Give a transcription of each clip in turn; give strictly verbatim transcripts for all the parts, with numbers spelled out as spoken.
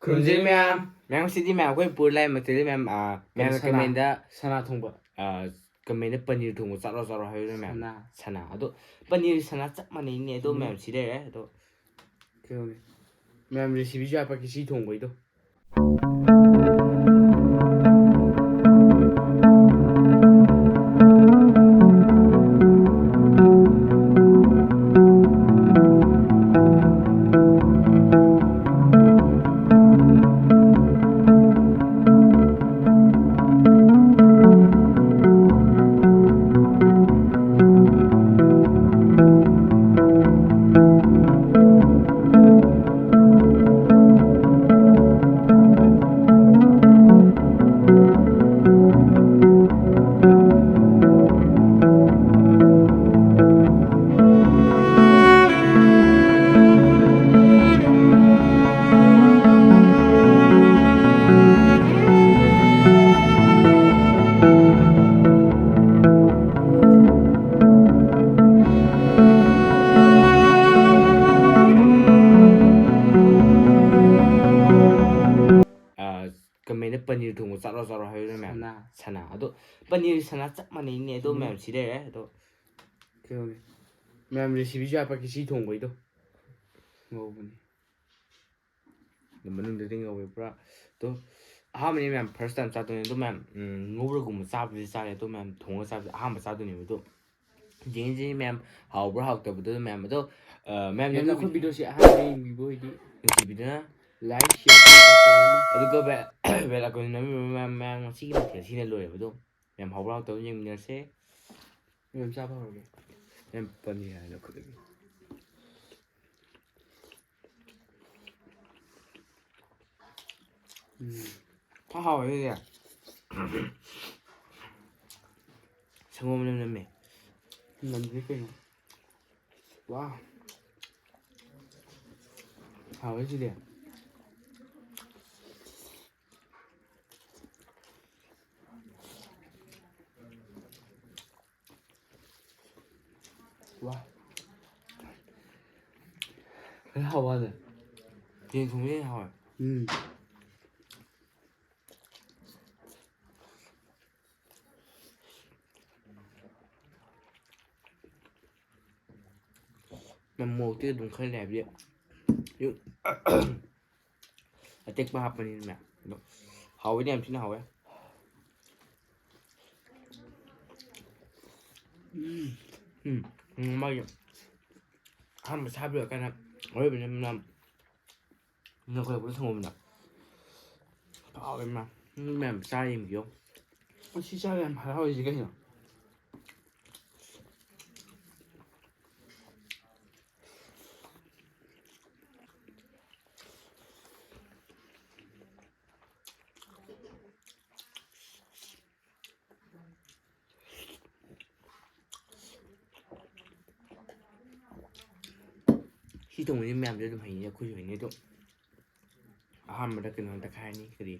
ꯈꯨꯔꯨꯝꯖꯔꯤ ꯃꯌꯥꯝ꯫ ꯃꯌꯥꯝ ꯁꯤꯗꯤ ꯃꯌꯥꯝ ꯑꯩꯈꯣꯏ ꯄꯨꯔ ꯂꯥꯏ ꯃꯊꯦꯜꯗꯤ ꯃꯌꯥꯝ, ꯑ, ꯃꯌꯥꯝꯅ ꯁꯅꯥ꯫ Comment-ꯗ, ꯁꯅꯥ ꯊꯣꯡꯕ꯫ ꯑ, comment-ꯗ ꯄꯅꯤꯔ ꯊꯣꯡꯕ ꯆꯥꯔꯣ ꯆꯥꯔꯣ ꯍꯥꯏꯕꯗꯨꯅ ꯃꯌꯥꯝ꯫ ꯁꯅꯥ꯫ ꯁꯅꯥ꯫ ꯑꯗꯣ ꯄꯅꯤꯔ ꯁꯅꯥ ꯆꯞ ꯃꯥꯟꯅꯩꯅꯦ꯫ ꯑꯗꯣ ꯎꯝ꯫ ꯃꯌꯥꯝ ꯁꯤ ꯂꯩꯔꯦ꯫ ꯑꯗꯣ ꯀꯩꯅꯣꯅꯦ꯫ ꯃꯌꯥꯝ recipe-ꯁꯨ ꯍꯥꯏꯔꯛꯀꯦ ꯁꯤ ꯊꯣꯡꯕꯩꯗꯣ꯫ ꯑ, comment-ꯗ ꯄꯅꯤꯔ ꯊꯣꯡꯕ ꯆꯥꯔꯣ ꯆꯥꯔꯣ ꯍꯥꯏꯕꯗꯨꯅ ꯃꯌꯥꯝ꯫ ꯁꯅꯥ꯫ ꯁꯅꯥ꯫ ꯑꯗꯣ ꯄꯅꯤꯔ ꯁꯅꯥ ꯆꯞ ꯃꯥꯟꯅꯩꯅꯦ꯫ ꯑꯗꯣ ꯎꯝ꯫ ꯃꯌꯥꯝ ꯁꯤ ꯂꯩꯔꯦ꯫ ꯑꯗꯣ ꯀꯩꯅꯣꯅꯦ꯫ ꯃꯌꯥꯝ recipe-ꯁꯨ ꯍꯥꯏꯔꯛꯀꯦ ꯁꯤ ꯊꯣꯡꯕꯩꯗꯣ꯫ ꯉꯧꯕꯅꯤ꯫ ꯑꯗꯨ ꯃꯅꯨꯡꯗꯗꯤ ꯉꯧꯋꯦ ꯄꯨꯔꯥ꯫ ꯑꯗꯣ ꯑꯍꯥꯟꯕꯅꯤ ꯃꯌꯥꯝ, first time ꯆꯥꯗꯣꯏꯅꯦ꯫ ꯑꯗꯣ ꯃꯌꯥꯝ, ꯎꯝ, ꯉꯧꯔꯒꯨꯝꯕ ꯆꯥꯕꯗꯤ ꯆꯥꯔꯦ꯫ ꯑꯗꯣ ꯃꯌꯥꯝ ꯊꯣꯡꯉꯒ ꯆꯥꯕꯗꯤ ꯑꯍꯥꯟꯕ ꯆꯥꯗꯣꯏꯅꯦꯕ꯫ ꯑꯗꯣ ꯌꯦꯡꯁꯤ ꯃꯌꯥꯝ ꯍꯥꯎꯕ꯭ꯔꯥ ꯍꯥꯎꯇꯕꯗꯣ ꯃꯌꯥꯝ꯫ ꯑꯗꯣ, ꯑ, ꯃꯌꯥꯝ ꯃꯌꯥꯝꯅ ꯅꯪꯒꯤ ꯑꯩꯈꯣꯏ video-ꯁꯦ ꯑꯍꯥꯟꯕ ꯌꯦꯡꯕꯤꯕ ꯑꯣꯏꯗꯤ ꯅꯨꯡꯁꯤꯕꯤꯗꯨꯅ like, share, subscribe ꯑꯃ꯫ ꯑꯗꯨꯒ bell, bell icon ꯅꯝꯕꯤꯕ ꯃꯌꯥꯝ, ꯃꯌꯥꯝ ꯉꯁꯤꯒꯤ ꯃꯊꯦꯜ ꯁꯤꯅ ꯂꯣꯏꯔꯦꯕ꯫ ꯑꯗꯣ ꯃꯌꯥꯝ ꯍꯥꯎꯕ꯭ꯔꯥ ꯍꯥꯎꯇꯕ꯭ꯔꯥ ꯌꯦꯡꯃꯤꯟꯅꯔꯁꯦ꯫ ꯃꯌꯥꯝ ꯆꯥꯕ ꯍꯧꯔꯒꯦ꯫ ꯃꯌꯥꯝ ꯄꯅꯤꯔ ꯍꯥꯏꯅ ꯈꯨꯠꯂꯒꯦ꯫ ꯎꯝ꯫ ꯐ ꯍꯥꯎꯋꯦ ꯁꯤꯗꯤ꯫ ꯁꯪꯒꯣꯝ ꯃꯅꯝ ꯅꯝꯃꯦ꯫ ꯅꯝꯗ꯭ꯔꯗꯤ ꯀꯩꯅꯣ? ꯋꯥ꯫ ꯍꯥꯎꯋꯦ ꯁꯤꯗꯤ꯫ ꯋꯥ꯫ ꯐꯖꯅ ꯍꯥꯎꯕ ꯋꯥꯅꯦ꯫ ꯌꯦꯟ ꯊꯣꯡꯕꯅ ꯍꯦꯟꯅ ꯍꯥꯎꯋꯦ꯫ ꯎꯝ꯫ ꯃꯣꯔꯣꯛꯇꯤ ꯑꯗꯨꯝ ꯈꯔ ꯂꯩ ꯍꯥꯏꯕꯗꯤ, ꯌꯨꯝ ꯑꯇꯦꯛꯄ ꯍꯥꯞꯄꯅꯤꯅ꯫ ꯑꯗꯣ ꯍꯥꯎꯋꯤꯅꯦ, ꯌꯥꯝ ꯊꯤꯅ ꯍꯥꯎꯋꯦ꯫ ꯎꯝ꯫ ꯎꯝ, ꯃꯥꯒꯤ ꯑꯍꯥꯟꯕ ꯁꯥꯕ ꯂꯣꯏꯔꯀꯥꯟꯗ ꯑꯔꯣꯏꯕꯅ ꯃꯅꯝ ꯅꯈꯣꯏ ꯄꯨꯂꯞ ꯊꯣꯡꯉꯕꯅ ꯍꯥꯎꯋꯦ ꯃꯥ꯫ ꯃꯤ ꯃꯌꯥꯝ ꯆꯥ ꯌꯦꯡꯕꯤꯌꯣ꯫ ꯑꯁꯤ ꯆꯥꯕ ꯌꯥꯝ ꯍꯔꯥꯎꯔꯤꯁꯦ ꯀꯩꯅꯣ? ꯁꯤ ꯊꯣꯡꯕꯁꯤ ꯃꯌꯥꯝꯁꯨ ꯑꯗꯨꯝ ꯍꯩꯅꯤ, ꯑꯩꯈꯣꯏꯁꯨ ꯍꯩꯅꯤ꯫ ꯑꯗꯣ ꯑꯍꯥꯟꯕꯗ ꯀꯩꯅꯣ ꯇꯛꯈꯥꯏꯔꯅꯤ꯫ ꯀꯔꯤ?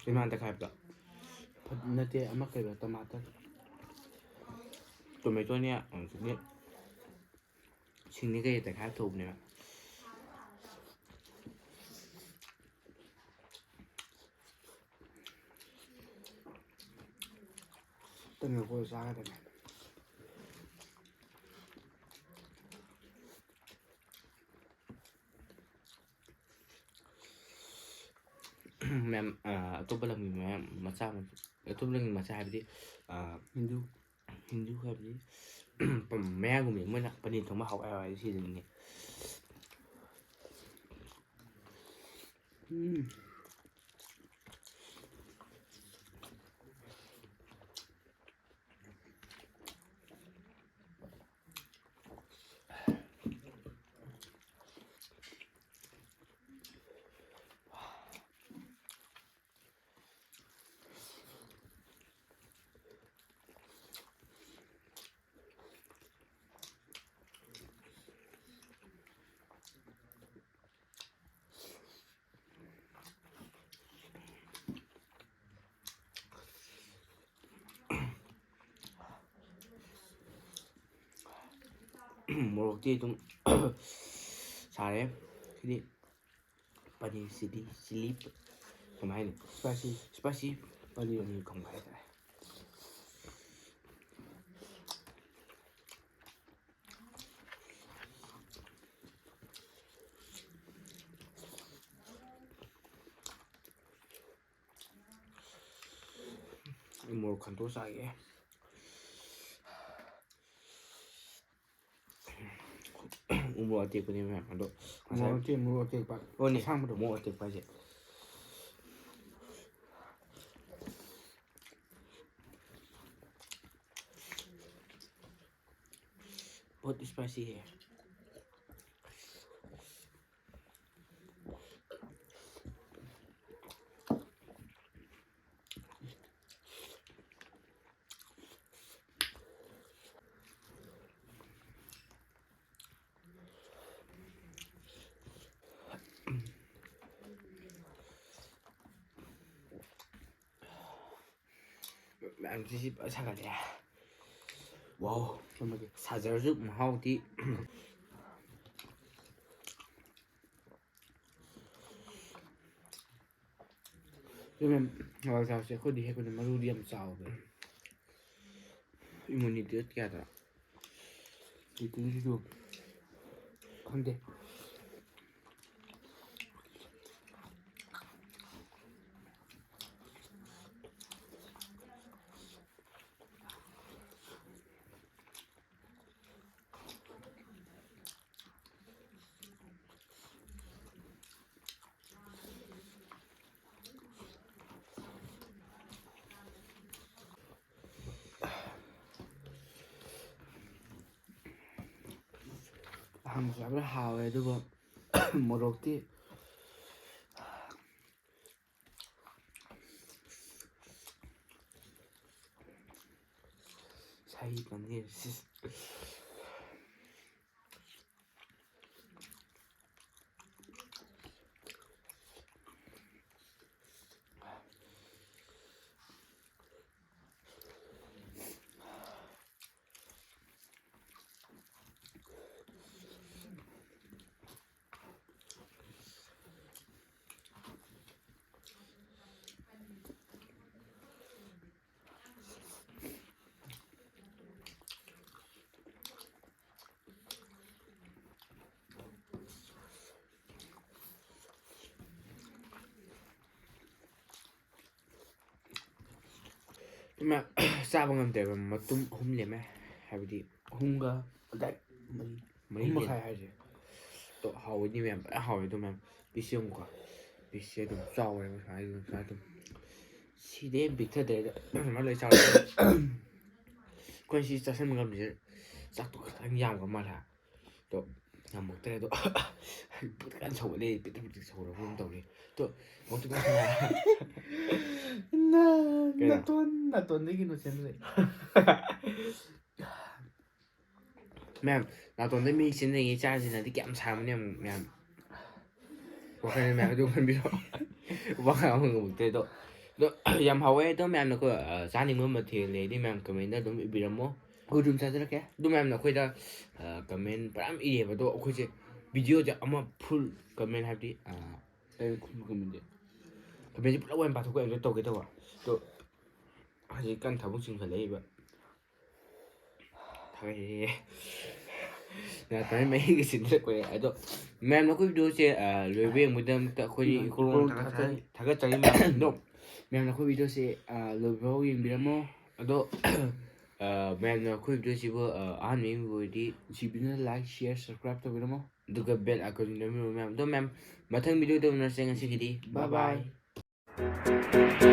ꯀꯩꯅꯣ ꯍꯥꯟꯅ ꯇꯛꯈꯥꯏꯕꯗꯣ? ꯐ-, ꯅꯠꯇꯦ, ꯑꯃ ꯀꯩꯕ? ꯇꯃꯥꯇꯔ꯫ ꯇꯣꯃꯦꯇꯣꯅꯦ, ꯑꯗꯒꯤ ꯁꯤꯡꯅꯤ ꯀꯩ ꯇꯛꯈꯥꯏꯔ ꯊꯣꯡꯕꯅꯦꯕ꯫ ꯇꯟꯒ ꯀꯣꯠꯂ ꯆꯥꯒꯗꯕꯅꯦ꯫ ꯃꯌꯥꯝ, ꯑ, ꯑꯇꯣꯞꯄ ꯂꯝꯒꯤ ꯃꯌꯥꯝ ꯃꯆꯥ, ꯑꯇꯣꯞꯄ ꯂꯝꯒꯤ ꯃꯆꯥ ꯍꯥꯏꯕꯗꯤ, ꯑ, ꯍꯤꯟꯗꯨ꯫ ꯍꯤꯟꯗꯨ ꯍꯥꯏꯕꯗꯤ ꯃꯌꯥꯡꯒꯨꯝꯕ, ꯃꯣꯏꯅ ꯄꯅꯤꯔ ꯊꯣꯡꯕ ꯍꯥꯎꯋꯦ ꯍꯥꯎꯋꯦ ꯍꯥꯏꯁꯦ ꯁꯤꯗꯅꯤꯅꯦ꯫ ꯎꯝ꯫ ꯃꯣꯔꯣꯛꯇꯤ ꯑꯗꯨꯝ ꯁꯥꯔꯦ꯫ ꯁꯤꯗꯤ ꯄꯅꯤꯔ ꯆꯤꯂꯤ, ꯆꯤꯂꯤ ꯀꯃꯥꯏꯅ, ꯏꯁꯄꯥꯏꯁꯤ, ꯏꯁꯄꯥꯏꯁꯤ ꯄꯅꯤꯔ, ꯄꯅꯤꯔ ꯊꯣꯡꯕ ꯍꯥꯏꯇꯥꯔꯦ꯫ ꯑꯩ ꯃꯣꯔꯣꯛ ꯈꯟꯇꯣꯛꯑ ꯆꯥꯒꯦ꯫ ꯎ ꯃꯣꯔꯣꯛ ꯑꯇꯦꯛꯄꯅꯦ ꯃꯌꯥꯝ꯫ ꯑꯗꯣ ꯉꯁꯥꯏ ꯃꯣꯔꯣꯛ ꯑꯇꯦꯛ-, ꯃꯣꯔꯣꯛ ꯑꯇꯦꯛꯄ꯫ ꯑꯣꯅꯦ, ꯑꯁꯥꯡꯕꯗꯣ꯫ ꯃꯣꯔꯣꯛ ꯑꯇꯦꯛꯄ ꯍꯥꯏꯁꯦ꯫ बहुत स्पाइसी है। ꯃꯌꯥꯝꯁꯤꯁꯤ ꯐꯖ ꯁꯥꯒꯠꯂꯦ꯫ ꯋꯥꯎ꯫ ꯁꯥꯖꯔꯁꯨ ꯃꯍꯥꯎꯗꯤ꯫ ꯁꯤ ꯃꯌꯥꯝ ꯍꯋꯥꯏ ꯊ꯭ꯔꯥꯛꯁꯦ ꯑꯩꯈꯣꯏꯗꯤ ꯍꯦꯛꯄꯗ ꯃꯔꯨꯗꯤ ꯌꯥꯝ ꯆꯥꯎꯕꯅꯦ꯫ ꯏꯃꯣꯅꯤꯇꯦꯠ ꯀꯌꯥꯗ? ꯏꯃꯣꯅꯤꯇꯦꯠꯁꯤꯁꯨ ꯈꯪꯗꯦ꯫ ꯑꯍꯥꯟꯕ ꯆꯥꯕꯗ ꯍꯥꯎꯋꯦ, ꯑꯗꯨꯕꯨ ꯃꯣꯔꯣꯛꯇꯤ ꯁꯥꯍꯤ ꯄꯅꯤꯔ꯫ ꯃꯌꯥꯝ ꯆꯥꯕ ꯉꯝꯗ꯭ꯔꯦꯕ, ꯃꯇꯨꯝ ꯑꯍꯨꯝ ꯂꯦꯝꯃꯦ꯫ ꯍꯥꯏꯕꯗꯤ ꯑꯍꯨꯝꯒ ꯑꯗꯥꯏ ꯃꯔꯤ, ꯃꯔꯤ ꯑꯍꯨꯝ ꯂꯦꯝꯃꯦ꯫ ꯃꯈꯥꯏ ꯍꯥꯏꯁꯦ꯫ ꯑꯗꯣ ꯍꯥꯎꯕꯗꯤ ꯃꯌꯥꯝ ꯐꯖꯅ ꯍꯥꯎꯋꯦ꯫ ꯑꯗꯣ ꯃꯌꯥꯝ ꯄꯤꯁ ꯌꯦꯡꯉꯨꯀꯣ꯫ ꯄꯤꯁꯁꯦ ꯑꯗꯨꯝ ꯆꯥꯎꯋꯦꯕ ꯁꯨꯃꯥꯏꯅ ꯑꯗꯨꯝ ꯁꯨꯃꯥꯏꯅ ꯑꯗꯨꯝ꯫ ꯁꯤꯗꯩ ꯍꯦꯟꯅ ꯄꯤꯛꯊꯗ꯭ꯔꯦꯗ꯫ ꯁꯨꯃꯥꯏꯅ ꯂꯣꯏ ꯆꯥꯎꯔꯦ꯫ ꯑꯩꯈꯣꯏ ꯁꯤ ꯆꯥꯁꯟꯕ ꯉꯝꯗ꯭ꯔꯤꯁꯦ ꯆꯥꯛꯇꯣ ꯈꯤꯇꯪ ꯌꯥꯝꯈ꯭ꯔ ꯃꯥꯜꯂꯦ꯫ ꯑꯗꯣ ꯉꯝꯃꯛꯇ꯭ꯔꯦ꯫ ꯑꯗꯣ ꯕꯨꯠ ꯀꯟꯅ ꯁꯧꯒꯠꯂꯦ꯫ ꯄꯤꯇ꯭ꯔꯤꯛ ꯄꯤꯇ꯭ꯔꯤꯛ ꯁꯧꯒꯠꯂꯛꯄ ꯑꯃ ꯇꯧꯔꯦ꯫ ꯑꯗꯣ ꯑꯃꯨꯛꯇ ꯀꯟꯅ ꯅ-, ꯀꯩꯅꯣ? ꯅꯥꯇꯣꯟ, ꯅꯥꯇꯣꯟꯗꯒꯤ ꯀꯩꯅꯣ ꯆꯦꯟꯕꯁꯦ꯫ ꯃꯌꯥꯝ, ꯅꯥꯇꯣꯟꯗ ꯃꯤ ꯆꯦꯟꯗ꯭ꯔꯤꯉꯩ ꯆꯥꯁꯤꯅꯗꯤ ꯀꯌꯥꯝ ꯁꯥꯔꯝꯃꯅꯤ ꯌꯦꯡꯉꯨ, ꯃꯌꯥꯝ꯫ ꯋꯥꯈꯜ ꯃꯌꯥꯝ ꯑꯗꯨꯝ ꯈꯟꯕꯤꯔꯣ꯫ ꯋꯥ ꯉꯥꯡꯕ ꯉꯝꯃꯛꯇ꯭ꯔꯦ ꯑꯗꯣ꯫ ꯑꯗꯣ ꯌꯥꯝ ꯍꯥꯎꯋꯦ꯫ ꯑꯗꯣ ꯃꯌꯥꯝꯅ ꯑꯩꯈꯣꯏ, ꯑ, ꯆꯥꯅꯤꯡꯕ ꯃꯊꯦꯜ ꯂꯩꯔꯗꯤ ꯃꯌꯥꯝ comment ꯑꯗꯨꯝ ꯏꯕꯤꯔꯝꯃꯣ꯫ ꯑꯩꯈꯣꯏ ꯑꯗꯨꯝ ꯆꯥꯖꯔꯛꯀꯦ꯫ ꯑꯗꯨ ꯃꯌꯥꯝꯅ ꯑꯩꯈꯣꯏꯗ, ꯑ, comment ꯃꯌꯥꯝ ꯏꯌꯦꯕ꯫ ꯑꯗꯣ ꯑꯩꯈꯣꯏꯁꯦ videoꯁꯦ ꯑꯃ full comment ꯍꯥꯏꯕꯗꯤ, ꯑ, ꯀꯩꯅꯣ full commentꯁꯦ? Commentꯁꯦ ꯄꯨꯂꯞ ꯑꯣꯏꯅ ꯄꯥꯊꯣꯛꯄ ꯑꯣꯏꯅ ꯇꯧꯒꯦ ꯇꯧꯕ꯫ ꯑꯗꯣ ꯍꯧꯖꯤꯛ ꯀꯟꯅ ꯊꯕꯛ ꯆꯤꯟꯈꯠꯂꯛꯏꯕ꯫ ꯊꯥꯒꯠꯂꯦ꯫ ꯌꯥꯗ꯭ꯔꯦ, ꯃꯍꯤꯒ ꯆꯤꯟꯊꯔꯛꯄꯅꯦ꯫ ꯑꯗꯣ ꯃꯌꯥꯝꯅ ꯑꯩꯈꯣꯏ videoꯁꯦ, ꯑ, ꯂꯣꯏꯕ ꯌꯦꯡꯕꯒꯤꯗꯃꯛꯇ ꯑꯩꯈꯣꯏ ꯎꯝ, ꯏꯀꯣꯛ ꯏꯀꯣꯛ ꯊꯥꯒꯠꯆꯔꯤ꯫ ꯊꯥꯒꯠꯆꯔꯤ꯫ ꯊꯥꯒꯠꯆꯔꯤ ꯃꯌꯥꯝ꯫ ꯑꯗꯣ ꯃꯌꯥꯝꯅ ꯑꯩꯈꯣꯏ videoꯁꯦ, ꯑ, ꯂꯣꯏꯕꯐꯥꯎ ꯌꯦꯡꯕꯤꯔꯝꯃꯣ꯫ ꯑꯗꯣ, ꯑ, ꯃꯌꯥꯝꯅ ꯑꯩꯈꯣꯏ videoꯁꯤꯕꯨ, ꯑ, ꯑꯍꯥꯟꯕ ꯌꯦꯡꯕꯤꯕ ꯑꯣꯏꯔꯗꯤ ꯅꯨꯡꯁꯤꯕꯤꯗꯨꯅ like, share, subscribe ꯇꯧꯕꯤꯔꯝꯃꯣ꯫ ꯑꯗꯨꯒ bell iconꯁꯤ ꯅꯝꯕꯤꯔꯝꯃꯣ ꯃꯌꯥꯝ꯫ ꯑꯗꯣ ꯃꯌꯥꯝ, ꯃꯊꯪ videoꯗ ꯎꯅꯔꯁꯦ꯫ ꯉꯁꯤꯒꯤꯗꯤ bye bye꯫ Bye bye꯫